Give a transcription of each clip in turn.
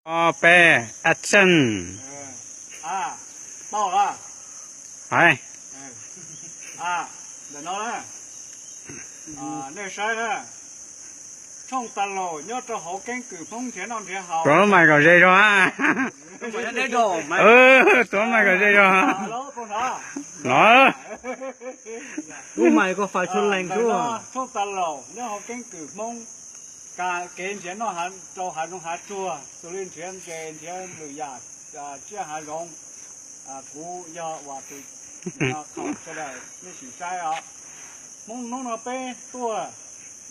Ob peb, action. Hais. Ntawm no na, nej saib na, Tshooj Tas Laus nyob rau hauv keeb kwm Hmoob nrhiav noj nrhiav haus. Tuav lub mais kom ze zog. Tuav lub mais kom ze zog. No. Lub mais ko fais tshua lees xwb. Tshooj Tas Laus nyob hauv keeb kwm Hmoob, kev nrhiav noj rau hav zoov hav tsuag, xws li nrhiav ntses, nrhiav lwm yam tsiaj hav zoov. Kuv yog uas tus khaum sawv daws nej sim saib os. Hmoob hnub no peb tuaj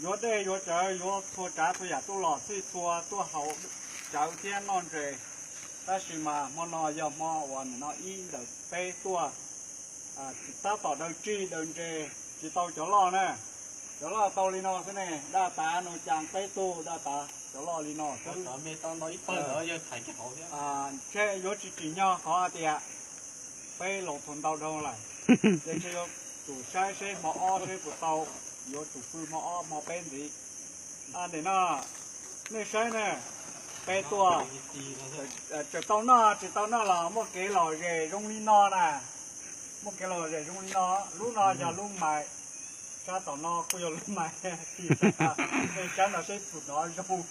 yuav dej yuav cawv, yuav txhua tsav txhua yam tuaj los xij txhua, tuaj haus cawv thiab noj ntses. Tab sis mas hmo no yog hmo uas nim no ib ntawm peb tuaj tab tom daws tsig daws ntses, tsis tau cov loj na. Cov loj tau li no xwb ne, daj tas no cas peb tug daj tas cov loj li no xwb. Ntshe yuav tsis tsim nyog qhov hais tias peb laus thuav ntau dhau lawm, ces ntshe yuav tsum saib seb hmo ob seb puas tau, yuav tsum pw hmo ob hmo peb ntxiv. Nim no nej saib ne, peb tuaj, tseem tau noj tsis tau noj los muaj kev lom zem zoo li no na. Muaj kev lom zem zoo li no, lub no yog lub mais, sab tom no kuj yog lub mais, sab no seb puas hnov zoo.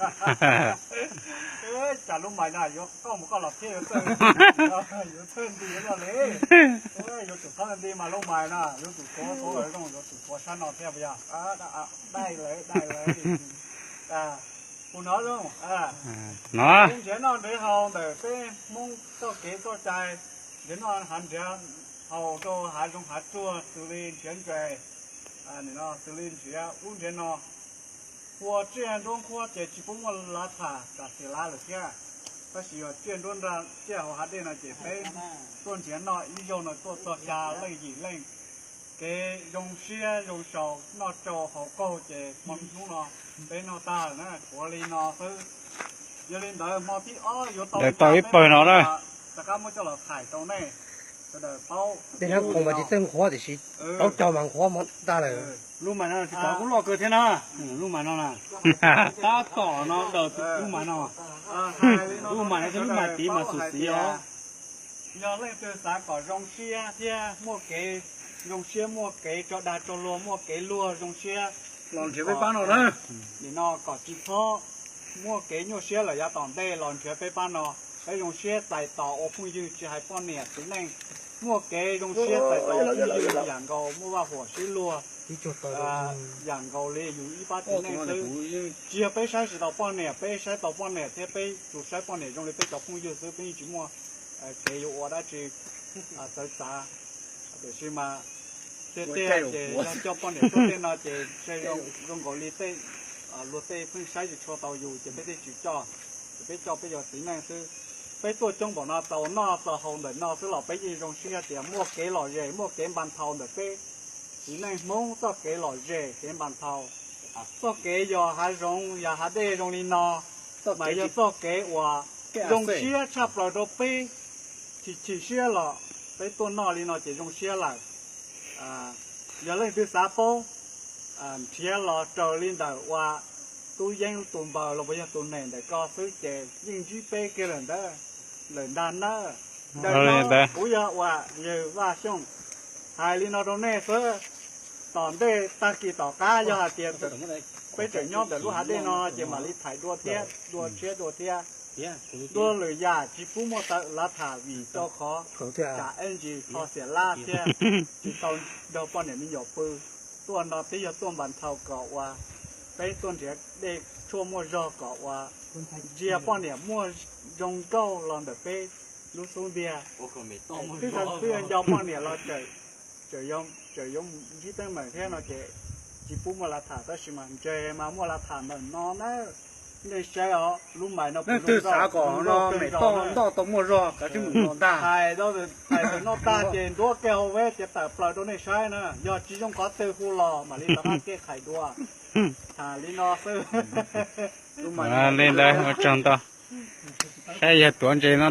Cas lub mais na yuav koj mus koj los thiab yuav txawj, yuav txawj nti no li. Yuav tsum txhob nti mas lub mais na yuav tsum tuav tuav zoo, yuav tsum tuav sab no thiab puas yog? Dai lawm dai lawm. Kuv hnov zoo. Kev nrhiav noj nrhiav haus ntawm peb Hmoob txoj kev txoj cai, nrhiav noj hav nrhiav haus rau hav zoov hav tsuag xws li nrhiav ntses, xws li nrhiav ub nrhiav no. Ua tsiaj nruab nqhuab ces tsis pub muaj lav tham tam xiam lav lawm thiab. Tab sis yog tsiaj nruab nrag tsiaj hauv hav dej no ces peb tuaj nrhiav noj ib zaug no tuaj txog xya leej yim leej. Kev zoo siab zoo saus noj tsau haus qaug ces hmo hnub no peb noj tag lawm na, tshuav li no xwb. Yog li ntawd hmo thib ob yuav tau ib pawg no na, rov qab muab coj los thaij rau nej sawv daws paub. Tej no khoom mas tsis txawj nqhuab tiam sis paub cog mas nqhuab mus tag lawm. Lub mais no tsis tau kuj loj kawg thiab na. Lub mais no na, tab tom no daws lub mais no. Lub mais no thiab lub mais tid mas xus xis os. Yog leej twg xav kom zoo siab thiab muaj kev zoo siab, muaj kev tso dag tso luag, muaj kev luag zoo siab los nrhiav peb pab no na. Nim no kom tsis txhob muaj kev nyuaj siab lawm yav tom ntej los nrhiav peb pab no. Peb zoo siab txais tos ua phooj ywg tsis hais poj niam txiv neej. Muaj kev zoo siab txais tos ua phooj ywg yam nkaus muaj vaj huam sib luag, yam nkaus li yus ib pab txiv neej xwb. Tsis yog peb saib tsis taus poj niam, peb saib taus poj niam thiab peb tsuas saib poj niam zoo li peb cov phooj ywg xwb, peb yeej tsis muaj kev yuav ua dab tsi txawv txav. Tiam sis mas tiag tiag ces yog coj poj niam tuaj tej no ces ntshe zoo nkaus li tej luag tej pheej saib tsis tshua tau yus ces peb thiaj tsis coj, ces peb coj peb cov txiv neej xwb. Peb tuaj coob npaum no txaus noj txaus haus ntawm no xwb los peb yeej zoo siab tias muaj kev lom zem muaj kev npa nthau ntawm peb txiv neej Hmoob txoj kev lom zem kev npa nthau. Txoj kev yos hav zoov yos hav dej zoo li no mas yog txoj kev uas zoo siab tshaj plaws rau peb. Chim chim siab los peb tuaj noj li no ces zoo siab lawm. Yog leej twg xav paub nrhiav los raws li ntawm uas tub yeeb tus npaws los puas yog tus nees ntawm ko xwb ces yeej ntsib peb kiag lawm ntawd, lawm ntag nawb. Ntawm no kuv yog uas yawg Vaj Xyooj hais li no rau nej xwb. Tom ntej tag kis tom qab yog hais tias peb tseem nyob ntawm lub hav dej no ces mam li thaij dua thiab, dua tshiab dua thiab. Dua lwm yam tsis pub muaj tawm lav tham vim rau qhov tsam ej ntsis kho xiam lab thiab tsis tau nrog poj niam me nyuam pw. Tuaj no twb yog tuaj npa nthau kom uas peb tuaj nrhiav dej tshuaj muaj zog kom uas ntsia poj niam muaj zoo nkauj los ntawm peb lub xub ntiag. Twb yog nco poj niam los tseem yuav ntsib teeb meem thiab no ces tsis pub muaj lav tham tab sis mas ntses mas muaj lav tham ntawm no na. Nej saib os, lub mais no leej twg xav kom no me toj ntoj tau muaj zog kav tsij mus los ntag. Hais tawm no tag ces ntuav kiag hauv ves ces tawm plaws rau nej saib na, yog tsis zoo qhov twg hu los mam li rov qab kev qhais dua. Tham li no xwb. Li ntawd ua tsaug ntau. Saib yog tuav ntses no.